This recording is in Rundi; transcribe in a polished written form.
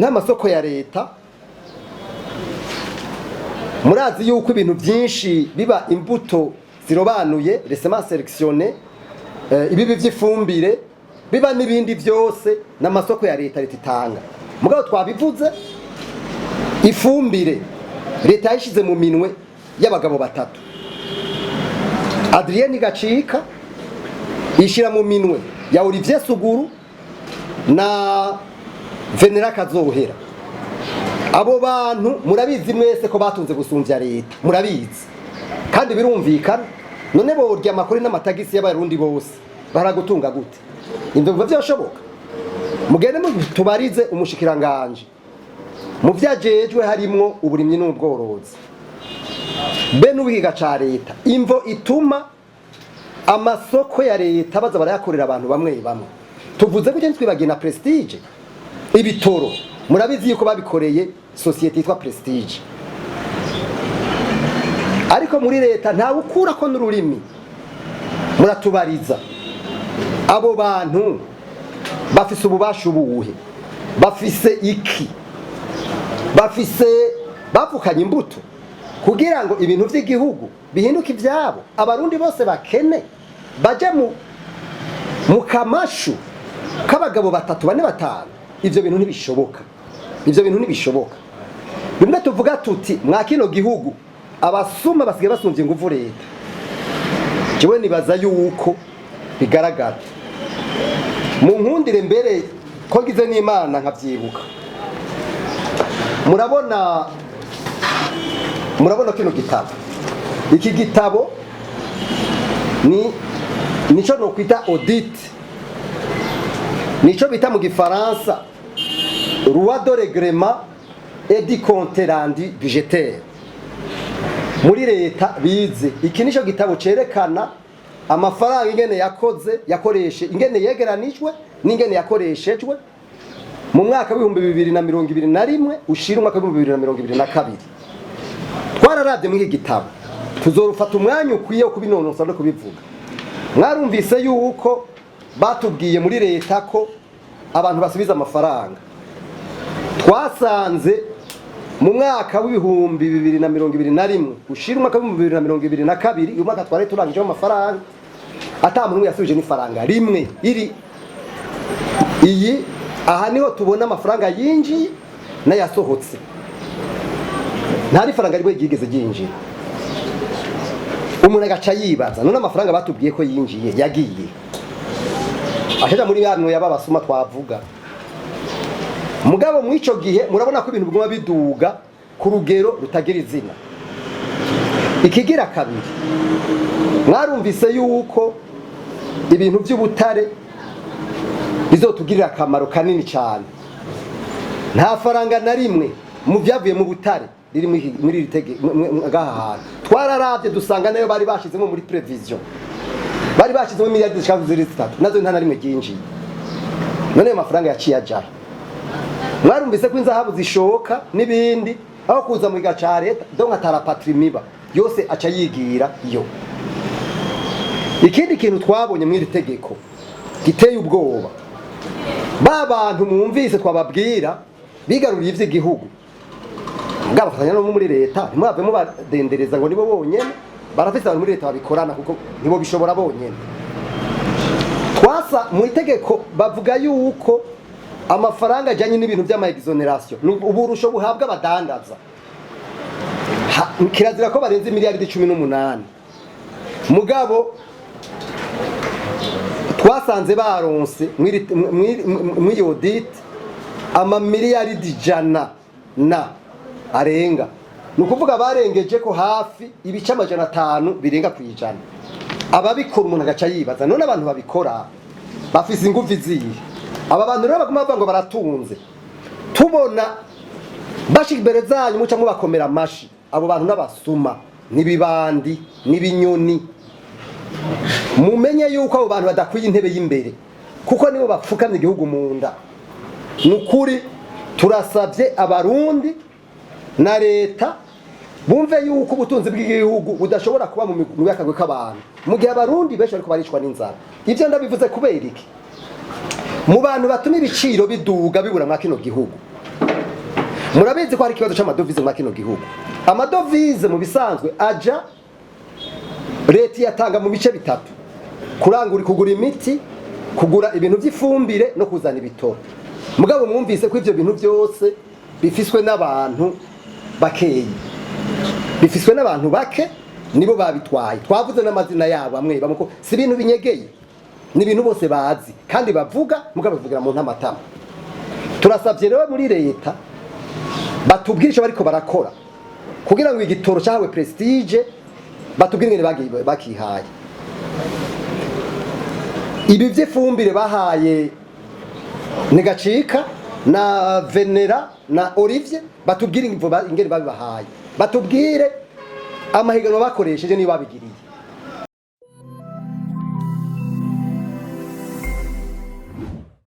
Nk'amasoko ya leta, murazi yuko ibintu byinshi biba imbuto zirobanuye, les semences sélectionnées, ibibi vy'ifumbire biba n'ibindi byose n'amasoko ya leta, leta itanga. Mugabo twabivuze, ifumbire leta yayishize mu minwe y'abagabo batatu. Adrien Gacika ishyira mu minwe ya Olivier Suguru na Venera Kazohera. Abo bantu murabizi mwese ko batunze gusumvya leta, murabizi kandi birumvikana. None borya amakuru n'amatagisi y'Abarundi bose, baragutunga gute? Ivyo biva vyoshoboka? Mugende tubarize umushikiranganje mu vyajejwe harimwo uburimyi n'ubworozi be n'ubihiga ca leta, imvo ituma amasoko ya leta baza barayakorera abantu bamwe bamwe. Tuvuze gutya ntitwibagiye na Prestige. Ibitoro murabizi yuko babikoreye société yitwa Prestige, ariko muri leta ntawe ukurako n'ururimi. Muratubariza abo bantu bafise ububasha ubuhe? Bafise iki? Bafise bavukanye imbuto kugira ngo ibintu vy'igihugu bihinduke ivyabo, Abarundi bose bakene baje mu kamashu k'abagabo batatu, bane, batanu? Ivyo bintu ntibishoboka, ivyo bintu ntibishoboka. Bimwe tuvuga tuti mwa kino gihugu abasuma basigaye basumvye inguvu leta. Jewe nibaza yuko bigaragara. Mu nkundire mbere ko ngize n'Imana nkavyibuka, murabona kino gitabo. Iki gitabo ni nico nokwita audit, nico bita mu Gifaransa loi de règlement et du compte rendu budgétaire. Muri leta bize iki, nico gitabo cerekana amafaranga ingene yakoze, yakoreshe, ingene yegeranijwe n'ingene yakoreshejwe mu mwaka w'2021 ushira umwaka w'2022. Twararavye muri iki gitabo, tuzorufata umwanya ukwiye wo kubinonosa no kubivuga. Mwarumvise yuko batubwiye muri leta ko abantu basubiza amafaranga. Twasanze mu mwaka w'2021 ushira umwaka w'2022, uyu mwaka twari turangijeho amafaranga, ata muntu yasubije n'ifaranga rimwe. Iri iyi aha niho tubona amafaranga yinjiye n'ayasohotse. Nta n'ifaranga rimwe ryigeze ryinjira. Umuntu agaca yibaza: none amafaranga batubwiye ko yinjiye yagiye ashaja muri ya mwe y'abasuma twavuga? Mugabo muri ico gihe murabona ko ibintu biguma biduga ku rugero rutagira izina. Ikigira kabiri, mwarumvise yuko ibintu by'ubutare bizotugirira akamaro kanini cyane. Nta faranga na rimwe mu byavuye mu butare riri muri iri tege ngaha hantu. Twararavye dusanga nayo bari bashizemo muri prévision, bari bashizemo miliyari zishika kuri 3, nazo nta na rimwe ryinjiye. None ayo mafaranga yaciye ajahe? Mwarumvise ko inzahabu zishoka n'ibindi, aho kuza mu giga ca leta, donc ata rapatriement iba, yose aca yigira yo. Ikindi kintu twabonye muri iri tegeko giteye ubwoba, ba bantu mwumvise twababwira bigaruriye ivy'igihugu bwabafatanya no muri leta, ntimwave mubadendereza ngo nibo bonyene. Barafise abantu muri leta babikorana, kuko nibo bishobora bonyene. Twasa mu itegeko bavuga yuko amafaranga ajyanye n'ibintu by'ama exonération, uburusho buhabwa abadandaza, kirazira ko barenze miliyaridi 18. Mugabo twasanze baronse mw'iyi audit amamiliyaridi 100 na arenga. Ni ukuvuga barengeje ko hafi ibice 500 birenga ku ijana. Ababikora, umuntu agaca yibaza: none abantu babikora bafise ingufu izihe? Aba bantu rero baguma bavuga ngo baratunze, tubona bashika imbere zanyu muca mubakomera amashi. Abo bantu n'abasuma, n'ibibandi, n'ibinyoni. Mumenye yuko abo bantu badakwiye intebe y'imbere, kuko nibo bapfukamye igihugu mu nda. Ni ukuri, turasabye Abarundi na leta bumve yuko ubutunzi bw'igihugu budashobora kuba mu migwi y'akagwi k'abantu, mu gihe Abarundi benshi bariko baricwa n'inzara. Ivyo ndabivuze kubera iki? Mu bantu batuma ibiciro biduga bibura mwa kino gihugu. Murabizi ko hari ikibazo c'amadovize muri kino gihugu. Amadovize mu bisanzwe aja, leta iyatanga mu bice bitatu: kurangura, kugura imiti, kugura ibintu by'ifumbire no kuzana ibitoro. Mugabo mwumvise ko ivyo bintu byose bifiswe n'abantu bakeyi, bifiswe n'abantu bake, nibo babitwaye. Twavuze n'amazina yabo amwe bamwe, ko si ibintu binyegeye, ni ibintu bose bazi kandi bavuga, mugabo bavugira mu ntamatama. Turasavye rero muri leta batubwire ico bariko barakora kugira ngo igitoro cyahawe Prestige, batubwire ingene bakihaye. Ibi vy'ifumbire bahaye Nigacika na Venera na Olivier, batubwire ingene babibahaye, batubwire amahiganwa bakoresheje niyo babigiriye.